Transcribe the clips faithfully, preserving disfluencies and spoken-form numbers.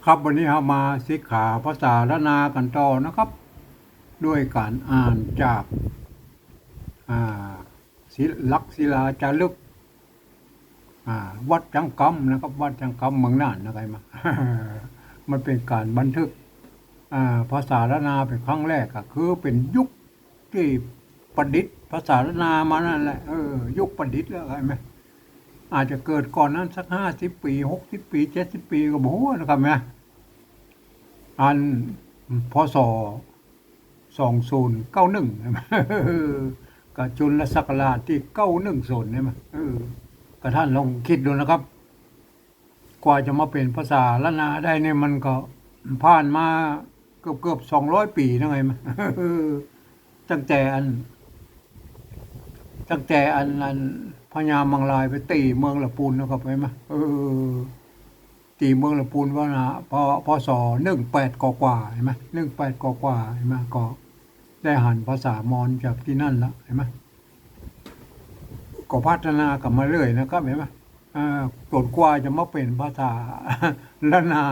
ครับ วันนี้เฮามาสิกขาภาษาล้านนากั๋นต่อนะครับ ด้วยก๋านอ่านจาก อ่า ศิ- หลักศิลาจารึก อ่า วัดจังกำนะครับ วัดจังกำเมืองน่านนะครับ มา มันเป๋นก๋านบันทึก อ่า ภาษาล้านนาเป๋นครั้งแรก ก็คือเป๋นยุคตี้ประดิษฐ์ภาษาล้านนามานั่นแหละ เออ ยุคประดิษฐ์แล้ว ใช่ไหม อาจจะเกิดก่อนนั้นสักห้าสิบปี๋ หกสิบปี๋ เจ็ดสิบปี๋ ก็บ่ฮู้นะครับนะ อัน พ.ศ. สองศูนย์เก้าหนึ่ง ใช่ไหม ก็จุลศักราชตี้เก้าหนึ่งศูนย์ ใช่ไหม เออ ก็ต้านลองกึ๊ดดูนะครับ กว่าจะมาเป๋นภาษาล้านนาได้เนี่ย มันก็ผ่านมาเกือบๆ สองร้อยปี๋นะ ใช่ไหม ตั้งแต่อัน ตั้งแต่อัน อันพญามังรายไปตี๋เมืองละปูนนะครับ ใช่ไหม เออ ตี๋เมืองละปูนว่านะ พ.พ.ศ. หนึ่งแปดกว่าๆ ใช่ไหม หนึ่งแปดกว่าๆ ใช่ไหม ก็ได้หันภาษามอญจากตี้นั่นละ ใช่ไหม ก็พัฒนากั๋นมาเรื่อยนะครับ ใช่ไหม เออ จ๋นกว่าจะมาเป๋นภาษาล้านนา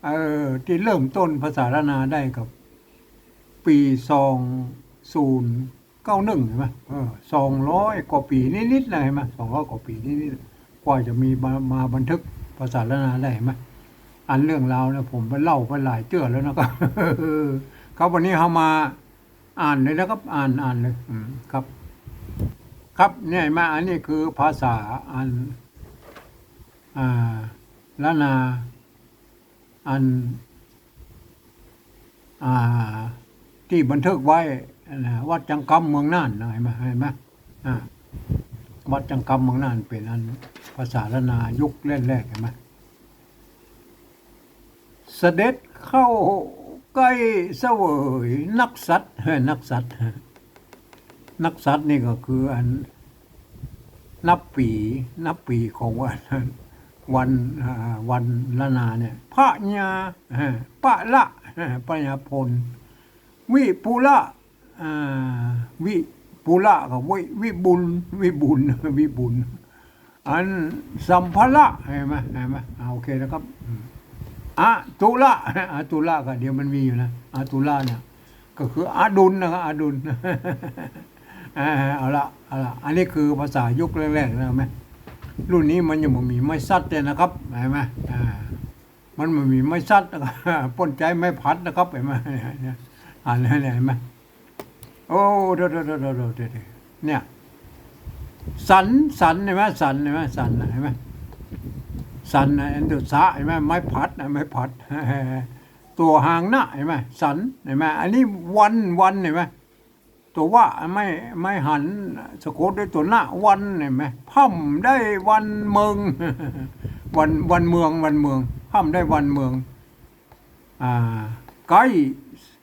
เออ ตี้เริ่มต้นภาษาล้านนาได้ก็ปี๋ สองศูนย์เก้าหนึ่ง ใช่ไหม เออ สองร้อยกว่าปี๋นิดๆ นะ ใช่ไหม สองร้อยกว่าปี๋นิดๆ กว่าจะมีมา มาบันทึกภาษาล้านนาได้ ใช่ไหม อันเรื่องราวเนี่ยผมไปเล่าไปหลายเตื้อแล้วนะครับ ครับ วันนี้เฮามาอ่านเลยนะครับ อ่าน อ่านเลย อืม ครับ ครับ เนี่ย ใช่ไหม อันนี้คือภาษาอัน อ่า ล้านนา อัน อ่า ตี้บันทึกไว้นะ วัดจังกำเมืองน่านนะ ใช่ไหม ใช่ไหม อ่า วัดจังกำเมืองน่านเป๋นอันภาษาล้านนายุคแรกๆ ใช่ไหม เสด็จเข้าใก้เสวยนักษัตริย์ นักษัตริย์ นักษัตริย์นี่ก็คืออัน นับปี๋ นับปี๋ของวัน วัน อ่า วันล้านนาเนี่ย พญา อ่า ปะละ อ่า พญาพล วิปุละ อ่า วิปุละกับวิ- วิบุล วิบุล วิบุล อันสัมภะละ ใช่ไหม ใช่ไหม อ่า โอเคนะครับ อืม อตุละ อตุละก็เดี๋ยวมันมีอยู่นะ อตุละเนี่ย ก็คืออดุลนะครับ อดุล อ่า เอาละ เอาละ อันนี้คือภาษายุคแรกๆ นะ ใช่ไหม รุ่นนี้มันยังบ่มีไม้สัดเลยนะครับ ใช่ไหม อ่า มันบ่มีไม้สัดนะครับ เปิ้นใจ๊ไม้ผัดนะครับ ใช่ไหม เนี่ย อ่านแล้วเนี่ย ใช่ไหม โอ้ โดด โดด เนี่ย สัน สัน ใช่ไหม สัน ใช่ไหม สันน่ะ ใช่ไหม สันน่ะ อันตัวสะ ใช่ไหม ไม้ผัดน่ะ ไม้ผัด ตั๋วหางนะ ใช่ไหม สัน ใช่ไหม อันนี้วัน วัน ใช่ไหม ตั๋ววะ ไม้ ไม้หัน สะกดด้วยตั๋วนะ วัน ใช่ไหม พ่ำได้วันเมือง วัน วันเมือง วันเมือง พ่ำได้วันเมือง อ่า ใก้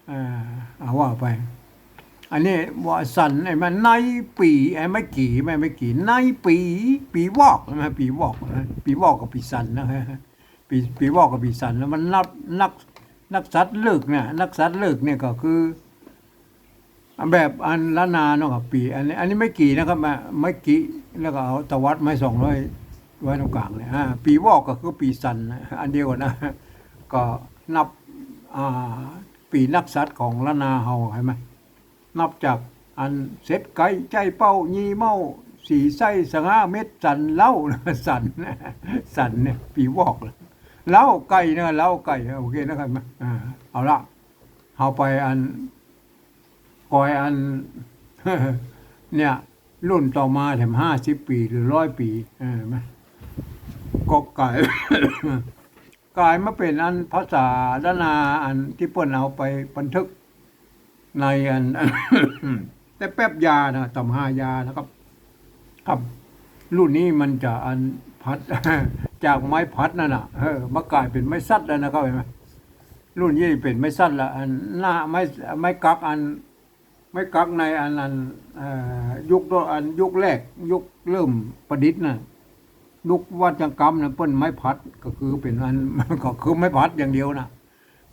อ่า เอาว่าไป อันนี้ว่าสัน ไอ้มันในปี๋ ไอ้ไม้กี่ ไม้ ไม้กี่ ในปี๋ ปี๋วอก ใช่ไหม ปี๋วอกนะ ปี๋วอกกับปี๋สันนะ ปี๋ ปี๋วอกกับปี๋สัน แล้วมันนับ นัก นักษัตริย์เลิกเนี่ย นักษัตริย์เลิกเนี่ยก็คือ แบบอันล้านนาเนาะครับ ปี๋ อันนี้ อันนี้ไม้กี่นะครับ มา ไม้กี่ แล้วก็เอาตวัดไม้สองร้อยไว้ตรงกลางเนี่ย อ่า ปี๋วอกก็คือปี๋สันนะ อันเดียวกั๋นนะ ก็นับ อ่า ปี๋นักษัตริย์ของล้านนาเฮา ใช่ไหม นับจากอันเสร็จไก๋ ใจ๊เป้า ยี่เม้า สี่ไส้ สะง้า เม็ดสัน เล้า สัน สันเนี่ย ปี๋วอก เล้าไก่นะ เล้าไก่ โอเคนะครับ อ่า เอาละ เฮาไปอัน ก่อยอัน เนี่ย รุ่นต่อมาแถมห้าสิบปี๋หรือร้อยปี๋ เออ ไหม ก็ก๋าย ก๋ายมาเป๋นอันภาษาล้านนาอันตี้เปิ้นเอาไปบันทึกในอัน แต่แป๊บยานะ ต๋ำหายานะครับ ครับ รุ่นนี้มันจะอันผัด จากไม้ผัดนั่นน่ะ เออ มาก๋ายเป๋นไม้สัดแล้วนะครับ เห็นไหม รุ่นนี้เป๋นไม้สัดละ อันหน้าไม้ ไม้กั๊กอัน ไม้กั๊กในอัน อัน เอ่อ ยุค อันยุคแรก ยุคเริ่มประดิษฐ์น่ะ ยุควัดจังกำน่ะ เปิ้นไม้ผัด ก็คือเป๋นอัน ก็คือไม้ผัดอย่างเดียวน่ะ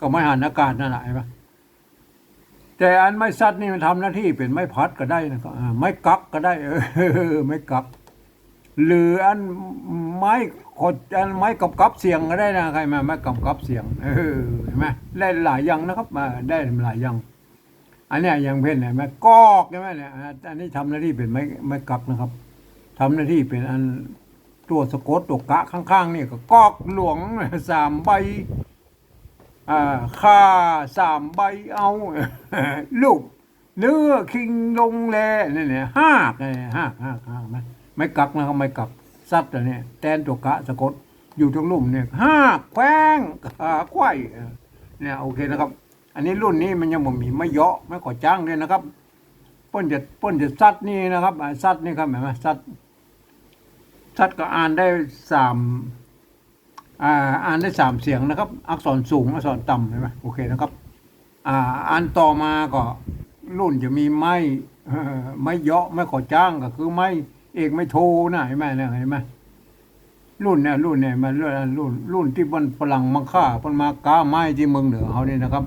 ก็ไม้หันอากาศนั่นแหละ เห็นไหม แต่อันไม้สัดนี่มันทำหน้าตี้เป๋นไม้ผัดก็ได้นะ ก็ อ่า ไม้กั๊กก็ได้ เออ ไม้กั๊ก หรืออันไม้ขด อันไม้กำกับเสียงก็ได้นะ ใครมา ไม้กำกับเสียง เออ เห็นไหม ได้หลายอย่างนะครับ อ่า ได้หลายอย่าง อันเนี้ยอย่างเช่น เห็นไหม กอก ใช่ไหมเนี่ย อ่า อันนี้ทำหน้าที่เป๋นไม้ ไม้กั๊กนะครับ ทำหน้าที่เป๋นอันตั๋วสะกดตั๋วกะ ข้างๆ นี่ก็กอกหลวงสามใบ อ่า ข่าสามใบเอา ลูกเนื้อคิงลงแล นี่เนี่ย ฮาก นี่ ฮาก ฮาก ฮากนะ ไม้กั๊กนะครับ ไม้กั๊ก สัตว์อันเนี้ย แตนตั๋วกะสะกด อยู่ตรงลุ่มเนี่ย ฮาก แขว้ง ขาไขว้ เนี่ย โอเคนะครับ อันนี้รุ่นนี้มันยังบ่มีไม้เยาะ ไม้ขอจ๊างด้วยนะครับ เปิ้นจะ เปิ้นจะสัตว์นี่นะครับ อ่า สัตว์นี่ครับ เห็นไหม สัตว์ สัตว์ก็อ่านได้สาม อ่า อ่านได้สามเสียงนะครับ อักษรสูง อักษรต่ำ เห็นไหม โอเคนะครับ อ่า อันต่อมาก็รุ่นจะมีไม้ เอ่อ ไม้เยาะ ไม้ขอจ๊าง ก็คือไม้เอก ไม้โทนะ เห็นไหมเนี่ย เห็นไหม รุ่นเนี่ย รุ่นเนี่ย มันรุ่น รุ่น รุ่นตี้มันฝรั่งมังค่า เปิ้นมาก๊าไม้ตี้เมืองเหนือเฮานี่นะครับ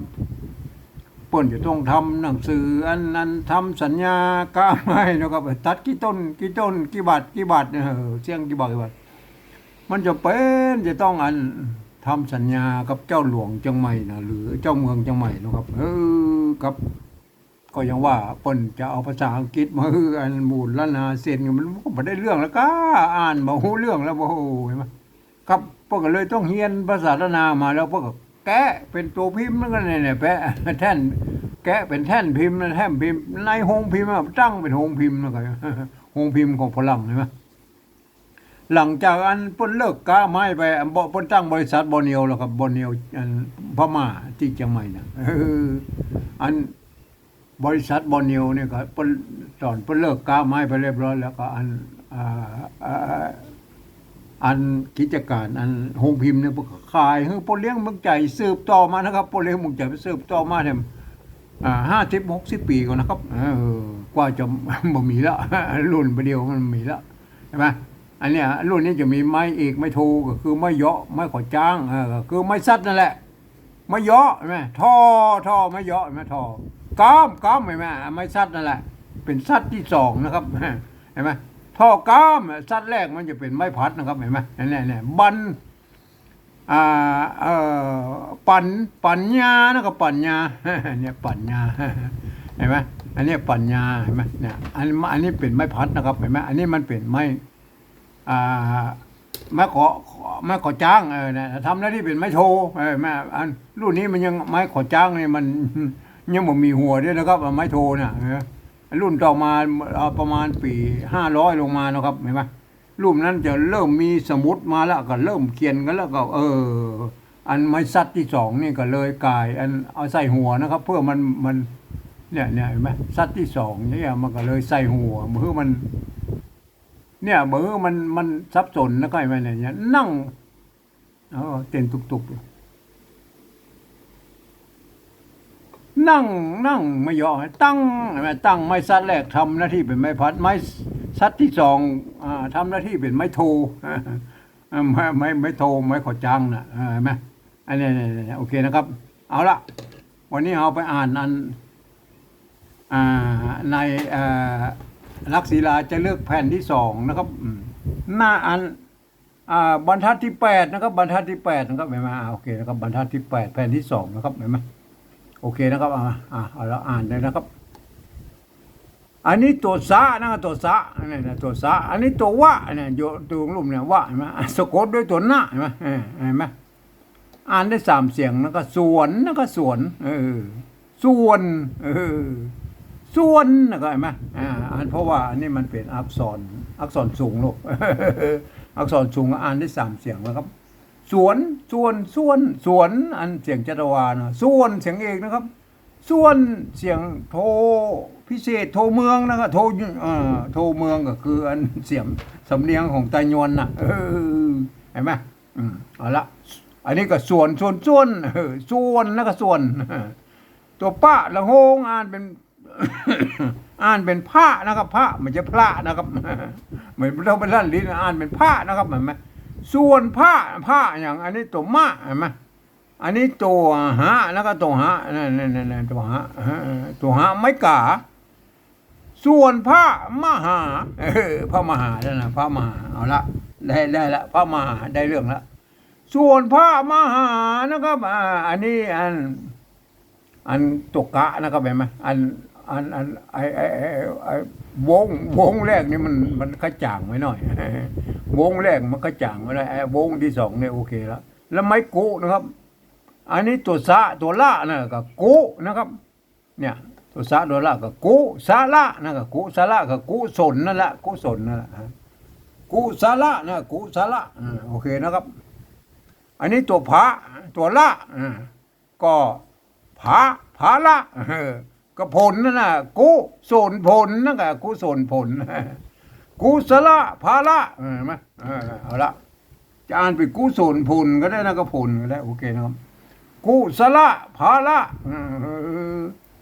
เปิ้นจะต้องทำหนังสืออันนั้น ทำสัญญาก๊าไม้นะครับ ตัดกี่ต้น กี่ต้น กี่บาท กี่บาท เออ เสี้ยงกี่บาท กี่บาท มันจะเป๋นจะต้องอันทำสัญญากับเจ้าหลวงเจียงใหม่นะ หรือเจ้าเมืองเจียงใหม่นะครับ เออ ครับ ก็ยังว่าเปิ้นจะเอาภาษาอังกฤษมาหื้ออันบูรณาเซ็น มันก็บ่ได้เรื่องแล้วก้า อ่านบ่ฮู้เรื่องแล้ว โอ้โห เห็นไหม ครับ เปิ้นก็เลยต้องเฮียนภาษาล้านนามา แล้วเปิ้นก็แกะเป๋นตั๋วพิมพ์ แล้วก็เนี่ย เนี่ย แปะแท่น แกะเป๋นแท่นพิมพ์นะ แท่นพิมพ์ ในโฮงพิมพ์อะ ตั้งเป๋นโฮงพิมพ์ แล้วก็ โฮงพิมพ์ของฝรั่ง เห็นไหม หลังจากอันเปิ้นเลิกก๊าไม้ไป อันบ่ เปิ้นตั้งบริษัทบ่อนเดียวแล้วครับ บ่อนเดียว อันพม่าตี้เจียงใหม่นะ เออ อันบริษัทบ่อนเดียวเนี่ยก็เปิ้น ต๋อนเปิ้นเลิกก๊าไม้ไปเรียบร้อยแล้วก็อัน อ่า อ่า อันกิจก๋านอันโฮงพิมพ์เนี่ย เปิ้นก็ขายหื้อป้อเลี้ยงเมืองใจ๋สืบต่อมานะครับ ป้อเลี้ยงเมืองใจ๋สืบต่อมาเนี่ย อ่า ห้าสิบ หกสิบปี๋ก่อนนะครับ เออ กว่าจะ บ่มีละ รุ่นบ่าเดี่ยวมันมีละ เห็นไหม อันเนี้ย รุ่นนี้จะมีไม้เอก ไม้โท ก็คือไม้เยาะ ไม้ขอจ๊าง เออ ก็คือไม้สัตว์นั่นแหละ ไม้เยาะ เห็นไหม ท่อ ท่อ ไม้เยาะ เห็นไหม ท่อ ก๊าม ก๊าม เห็นไหม ไม้สัตว์นั่นแหละ เป๋นสัตว์ตี้สองนะครับ เห็นไหม ท่อก๊าม สัตว์แรกมันจะเป๋นไม้พัดนะครับ เห็นไหม เนี่ย เนี่ย บัน อ่า เอ่อ ปัญ ปัญญานะครับ ปัญญา เนี่ย ปัญญา เห็นไหม อันเนี้ยปัญญา เห็นไหม เนี่ย อัน อันนี้เป๋นไม้พัดนะครับ เห็นไหม อันนี้มันเป๋นไม้ อ่า ไม้ขอ ไม้ขอจ๊าง เออ เนี่ย ทำหน้าตี้เป๋นไม้โท เออ แม่ อันรุ่นนี้มันยัง ไม้ขอจ๊างนี่มันยังบ่มีหัวด้วยนะครับ ไม้โทน่ะ เออ รุ่นต่อมา เอ่อ ประมาณปี๋ห้าร้อยลงมานะครับ เห็นไหม รุ่นนั้นจะเริ่มมีสมุดมาแล้ว ก็เริ่มเขียนกั๋นแล้ว ก็ เออ อันไม้สัตว์ตี้สองนี่ก็เลยก๋ายอันเอาใส่หัวนะครับ เพื่อมัน มัน เนี่ย เนี่ย เห็นไหม สัตว์ตี้สองเนี่ย มันก็เลยใส่หัว เพื่อมัน เนี่ย เพื่อมัน มันสับสนนะครับ เห็นไหมเนี่ย เนี่ย นั่ง เออ เต้นตุบๆ อยู่ นั่ง นั่ง ไม้เยาะ ตั้ง เห็นไหม ตั้ง ไม้สัตว์แรกทำหน้าตี้เป๋นไม้พัด ไม้สัตว์ตี้สอง อ่า ทำหน้าตี้เป๋นไม้โท อ่า ไม้ ไม้ ไม้โท ไม้ขอจ๊างน่ะ เออ เห็นไหม อันเนี้ย เนี่ย เนี่ย โอเคนะครับ เอาละ วันนี้เฮาไปอ่านอัน อ่า ใน เอ่อ ลักษิลาจารึกแผ่นตี้สองนะครับ อืม หน้าอัน อ่า บรรทัดตี้แปดนะครับ บรรทัดตี้แปดนะครับ เห็นไหม อ่า โอเคนะครับ บรรทัดตี้แปด แผ่นตี้สองนะครับ เห็นไหม โอเคนะครับ อ่า อ่า เอาละ อ่านเลยนะครับ อันนี้ตั๋วสะนะ ตั๋วสะ เนี่ยนะ ตั๋วสะ อันนี้ตั๋ววะเนี่ย อยู่ตรงลุ่มเนี่ย วะ เห็นไหม อ่ะ สะกดด้วยตั๋วนะ เห็นไหม เออ เห็นไหม อ่านได้สามเสียงนะครับ สวนนะครับ สวน เออ ส่วน เออ ส่วนนะครับ เห็นไหม อ่า อัน เพราะว่าอันนี้มันเป๋นอักษร อักษรสูงลูก อักษรสูง อ่านได้สามเสียงนะครับ สวน ส่วน ส่วน สวน อันเสียงจัตวานะ ส่วน เสียงเอกนะครับ ส่วน เสียงโทพิเศษ โทเมืองนะครับ โท เอ่อ โทเมืองก็คืออันเสียงสำเนียงของไตยวนน่ะ เออ เห็นไหม อืม เอาละ อันนี้ก็ส่วน ส่วน ส่วน เออ ส่วนนะครับ ส่วน ตั๋วปะละโฮง อ่านเป๋น อ่านเป๋นพระนะครับ พระ บ่ใจ้พละนะครับ บ่ต้องไปลั่นลิ้น อ่านเป๋นพระนะครับ เห็นไหม ส่วนพระ พระอย่าง อันนี้ตั๋วมะ เห็นไหม อันนี้ตั๋วหะนะครับ ตั๋วหะ นั่น นั่น นั่น นั่น ตั๋วหะ เออ ตั๋วหะไม้ก๋า ส่วนพระมหา เออ พระมหานั่นนะ พระมหา เอาละ ได้ ได้ละ พระมหา ได้เรื่องละ ส่วนพระมหานะครับ อ่า อันนี้อัน อันตัวกะนะครับ หันก่อ อัน อัน อัน ไอ้ ไอ้ ไอ้ ไอ้ วง วงแรกนี่มัน มันกระจ่างไปหน่อย วงแรกมันกระจ่างไปหน่อย ไอ้วงตี้สองเนี่ยโอเคละ แล้วไม้กุนะครับ อันนี้ตัวสะ ตัวละนะ ก็กุนะครับ เนี่ย ตัวสะ ตัวละ ก็กุสะละนะ ก็กุสะละ ก็กุศลนั่นแหละ กุศลนั่นแหละ ฮะ กุสะละนะ กุสะละ อ่า โอเคนะครับ อันนี้ตัวผะ ตัวละ อ่า ก็ผะ ผะละ เออ ก็ผลนั่นน่ะ กุศลผลนั่นก็กุศลผล กุสะละผะละ เออ หันก่อ เออ เอาละ จะอ่านเป็นกุศลผลก็ได้นะ ก็ผลก็ได้ โอเคนะครับ กุสะละผะละ เออ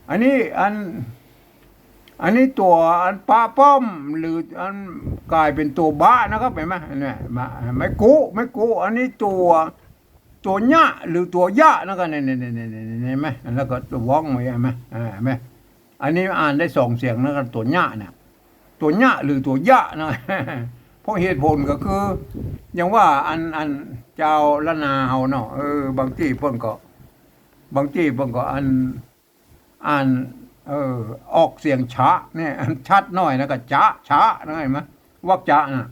อันนี้อัน อันนี้ตัวอันปะป้อม หรืออันกลายเป็นตัวบะนะครับ หันก่อ เนี่ย มา ไม้กุ ไม้กุ อันนี้ตัว ตัวยะ หรือตัวยะนะครับ เนี่ย เนี่ย เนี่ย หันก่อ แล้วก็ตัววองไว้ หันก่อ อ่า หันก่อ อันนี้อ่านได้สองเสียงนะครับ ตัวยะเนี่ย ตัวยะ หรือตัวยะนะ เพราะเหตุผลก็คือ อย่างว่าอัน อันจาวล้านนาเฮาเนาะ เออ บางตี้เปิ้นก็ บางตี้เปิ้นก็อัน อ่าน เออ ออกเสียงชะเนี่ย อันชัดหน่อยนะ ก็จะ ชะนะ หันก่อ วรรคจะนะ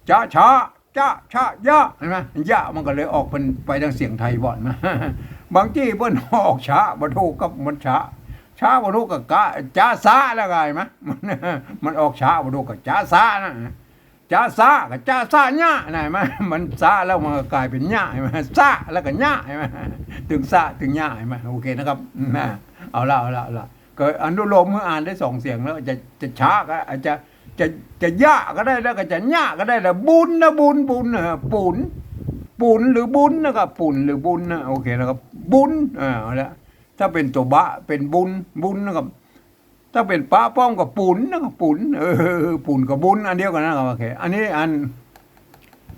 จะ ชะ จะ ชะ ยะ หันก่อ ยะมันก็เลยออกเป็นไปตางเสียงไทยบ่อนนะ บางตี้เปิ้นออกชะบ่ถูกกับมันชะ ชะบ่ถูกกับกะ จะ สะ แล้วก็ หันก่อ มัน มันออกชะบ่ถูกกับจะ สะ นะ จะ สะ กับจะ สะ ยะ นะ หันก่อ มันสะแล้วมันก็กลายเป็นยะ หันก่อ สะ แล้วก็ยะ หันก่อ ตึงสะ ตึงยะ หันก่อ โอเคนะครับ นะ เอาละ เอาละ เอาละ ก็อนุโลมหื้ออ่านได้สองเสียงแล้ว จะ จะชะก็ อาจจะ จะ จะยะก็ได้ แล้วก็จะยะก็ได้ แล้วบุญนะ บุญ บุญ เออ ปุน ปุนหรือบุญนะครับ ปุนหรือบุญนะ โอเคนะครับ บุญ เออ เอาละ ถ้าเป็นตัวบะ เป็นบุญ บุญนะครับ ถ้าเป็นปะป้อมก็ปุนนะครับ ปุน เออ ปุนกับบุญ อันเดียวกันนะครับ โอเค อันนี้อัน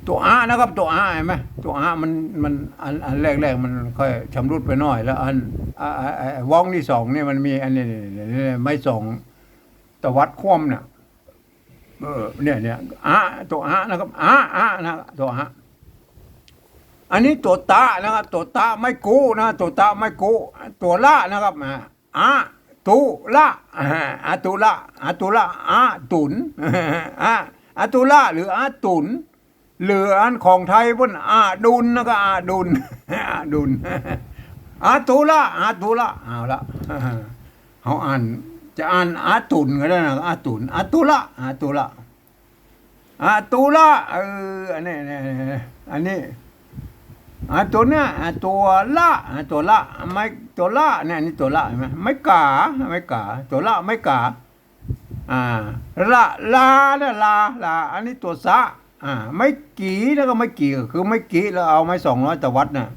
ตัวอะนะครับ ตัวอะ หันก่อ ตัวอะมัน มัน อัน อันแรกๆ มันค่อยชำรุดไปหน่อย แล้วอัน อ่า อ่า อ่า วองตี้สองเนี่ยมันมีอันนี้ นี่ นี่ นี่ ไม้สองตวัดคว่ำเนี่ย เออ เนี่ย เนี่ย อะ ตัวอะนะครับ อะ อะนะ ตัวอะ อันนี้ตัวตะนะครับ ตัวตะไม้กุนะ ตัวตะไม้กุ ตัวละนะครับ อ่า อะตุละ อ่า อะตุละ อะตุละ อะตุน อะ อะตุละ หรืออะตุน หรืออันของไทยเปิ้นอะดุลนะ ก็อะดุล อะดุล อะตุละ อะตุละ เอาละ เฮาอ่าน จะอ่านอะตุนก็ได้นะ อะตุน อะตุละ อะตุละ อะตุละ เออ อันนี้ อันนี้ อันนี้ อะตุนเนี่ย อะตุละ อะตุละ ไม้ ตุละเนี่ย อันนี้ตุละ หันก่อ ไม้ก๋า ไม้ก๋า ตุละ ไม้ก๋า อ่า ละ ลาเนี่ย ลา ลา อันนี้ตัวสะ อ่า ไม้กี่นะ ก็ไม้กี่ก็คือไม้กี่ แล้วเอาไม้สองร้อยตวัดน่ะ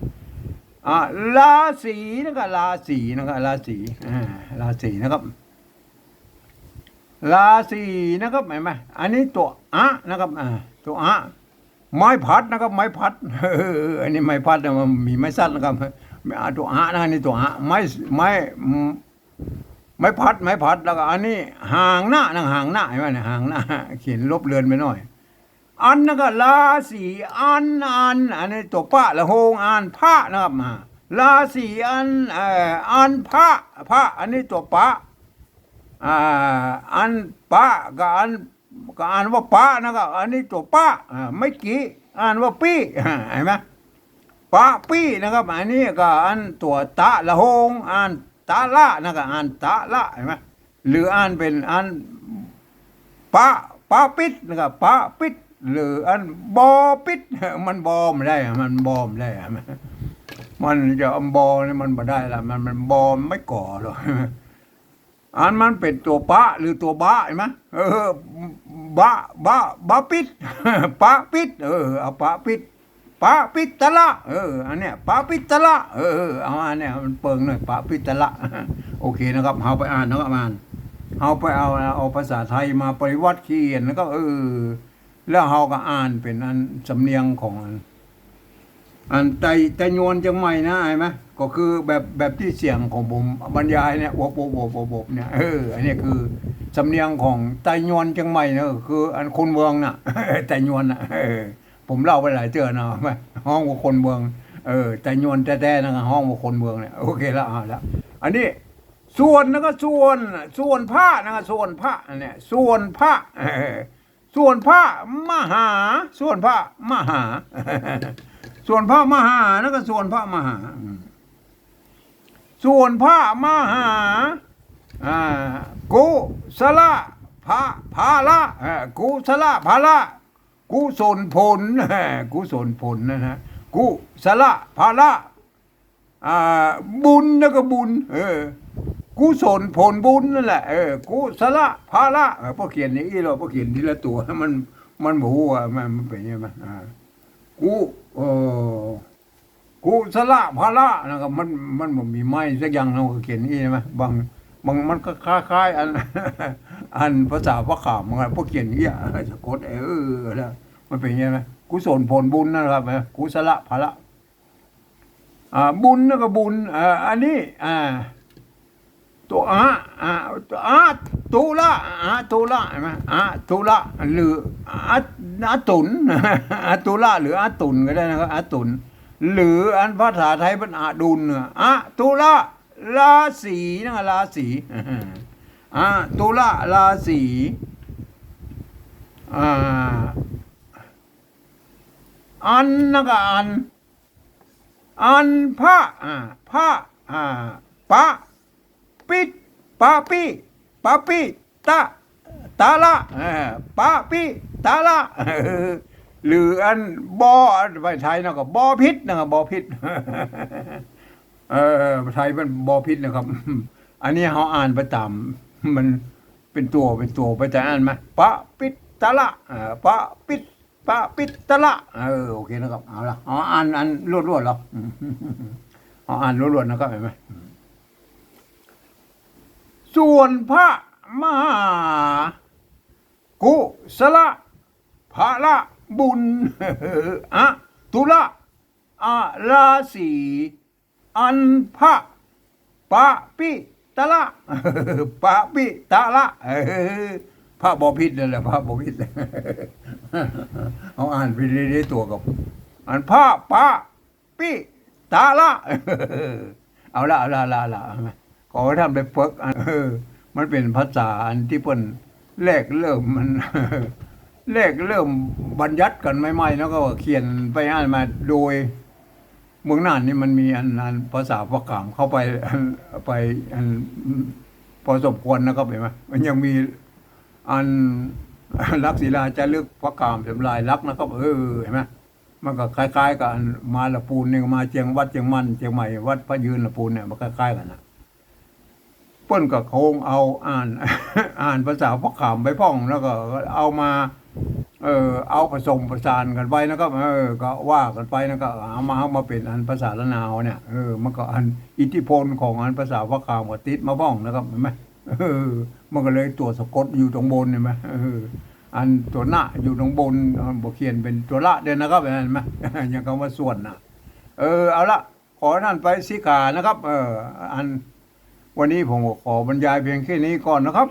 อ่า ราศีนะ ก็ราศีนะ ก็ราศี อ่า ราศีนะครับ ราศีนะครับ หันก่อ อันนี้ตัวอะนะครับ อ่า ตัวอะ ไม้พัดนะครับ ไม้พัด เออ อันนี้ไม้พัดนะ มันมีไม้สั้นนะครับ อ่า ตัวอะนะ อันนี้ตัวอะ ไม้ ไม้ ไม้พัด ไม้พัด แล้วก็อันนี้หางนะ นั่นหางนะ หันก่อ เนี่ย หางนะ เขียนลบเลือนไปหน่อย อันนะ ก็ราศี อัน อัน อันนี้ตัวปะ ละโฮง อ่านพะนะครับ อ่า ราศี อัน เอ่อ อันพะ พะ อันนี้ตัวปะ อ่า อันปะ ก็อัน ก็อ่านว่าปะนะครับ อันนี้ตัวปะ อ่า ไม้กี่ อ่านว่าปี้ อ่า หันก่อ ปะปี้นะครับ อันนี้ก็อันตัวตะ ละโฮง อ่านตะละนะครับ อ่านตะละ หันก่อ หรืออ่านเป็นอันปะ ปะปิดนะครับ ปะปิด หรืออันบอปิด มันบอบ่ได้ มันบอบ่ได้ มันจะอันบอเนี่ยมันบ่ได้ละ มัน มันบอไม่ก่อหรอก อันมันเป็นตัวปะหรือตัวบะ หันก่อ เออ บะ บะ บะปิด ปะปิด เออ เอาปะปิด ปะปิดตะละ เออ อันเนี้ย ปะปิดตะละ เออ เอาอันเนี้ย มันเปิงหน่อย ปะปิดตะละ โอเคนะครับ เฮาไปอ่านนะครับ อ่าน เฮาไปเอา เอาภาษาไทยมาปริวัติเขียนนะครับ เออ แล้วเฮาก็อ่านเป็นอันสำเนียงของอัน อันไต ไตยวนเจียงใหม่นะ เห็นไหม ก็คือแบบ แบบตี้เสียงของผมบรรยายเนี่ย อบ อบ อบ อบ อบ เนี่ย เออ อันนี้คือสำเนียงของไตยวนเจียงใหม่นะ คืออันคนเมืองน่ะ ไตยวนน่ะ เออ ผมเล่าไปหลายเตื้อนะ ฮ้องว่าคนเมือง เออ ไตยวนแต๊ๆ นะ ฮ้องว่าคนเมืองเนี่ย โอเคแล้ว เอาละ อันนี้ ส่วนนะก็ส่วน ส่วนพระนะก็ส่วนพระเนี่ย ส่วนพระ เออ ส่วนพระมหา ส่วนพระมหา ส่วนพระมหานะก็ส่วนพระมหา อืม ส่วนพระมหา อ่า กุศละ ภะ ภาละ เออ กุศละภาละ กุศลผล กุศลผลนะฮะ กุศละภาละ อ่า บุญนะก็บุญ เออ กุศลผลบุญนั่นแหละ เออ กุศละภาละ เออ พอเขียนอย่างอี้แล้ว พอเขียนทีละตั๋ว มัน มันบ่ฮู้ว่ามัน มันเป๋นยังไง อ่า กุ เออ กุศละภาละนะก็ มัน มันบ่มีไม้สักอย่าง เฮาก็เขียนอี้ใช่ไหม บาง บาง มันก็คล้ายๆ อัน อันภาษาพระขามเหมือนกัน พอเขียนอี้ สะกด เออ แล้ว มันเป๋นยังไง กุศลผลบุญนะครับ นะ กุศละภาละ อ่า บุญนะก็บุญ อ่า อันนี้ อ่า ตั๋วอะ อะ อะตุละ อะตุละ เห็นไหม อะตุละ หรืออะ อะตุน อะตุละ หรืออะตุนก็ได้นะครับ อะตุน หรืออันภาษาไทยมันอะดุลเนี่ย อะตุละ ราศีนะ ราศี อะตุละ ราศี อ่า อันนะก็อัน อันพระ อ่า พระ อ่า ปะ ปิด ปะปิ ปะปิ ตะ ตะละ อ่า ปะปิ ตะละ หรืออันบอ ไปไทยนะก็บอพิษนะ บอพิษ เออ ไทยมันบอพิษนะครับ อันนี้เฮาอ่านไปต๋าม มันเป๋นตั๋ว เป๋นตั๋วไป แต่อ่านมา ปะปิดตะละ อ่า ปะปิด ปะปิดตะละ เออ โอเคนะครับ เอาละ เอาอ่านอันรวดๆ เหรอ เอาอ่านรวดๆ นะครับ เห็นไหม ส่วนพระมหา กุศละ ภาละ บุญ อะตุละ อะราศี อันพระ ปะปิตะละ ปะปิตะละ เออ พระบอพิษนั่นแหละ พระบอพิษ เอาอ่านไปเรื่อยๆ ตั๋วกับ อันพระปะปิตะละ เอาละ เอาละ เอาละ เอาละ ขอให้ท่านไปฝึก อัน เออ มันเป๋นภาษาอันตี้เปิ้นแรกเริ่มมัน แรกเริ่มบัญญัติกั๋นใหม่ๆ นะ ก็เขียนไปอ่านมาโดย เมืองน่านนี่มันมีอัน อันภาษาพระขามเข้าไป อัน ไป อัน พอสมควรนะครับ เห็นไหม มันยังมีอันลักษิลาจารึกพระขามเป๋นลายลักษณ์นะครับ เออ เห็นไหม มันก็คล้ายๆ กับอันมาลาปูนนี่ มาเจียง วัดเจียงมั่น เจียงใหม่ วัดพระยืนลาปูนเนี่ย มันคล้ายๆ กั๋นนะ เปิ้นก็คงเอาอ่าน อ่านภาษาพระขามไปพ่อง แล้วก็เอามา เออ เอาผสมประสานกั๋นไปนะครับ เออ ก็ว่ากั๋นไปนะ ก็เอามา เอามาเป๋นอันภาษาล้านนาเนี่ย เออ มันก็อันอิทธิพลของอันภาษาพระขามก็ติดมาพ่องนะครับ เห็นไหม เออ มันก็เลยตั๋วสะกดอยู่ตรงบน เห็นไหม เออ อันตั๋วนะอยู่ตรงบน อันบ่เขียนเป๋นตั๋วละเด้อนะครับ เห็นไหม อย่างคำว่าส่วนนะ เออ เอาละ ขอให้ท่านไปสิขานะครับ เออ อัน วันนี้ผมก็ขอบรรยายเพียงแค่นี้ก่อนนะครับ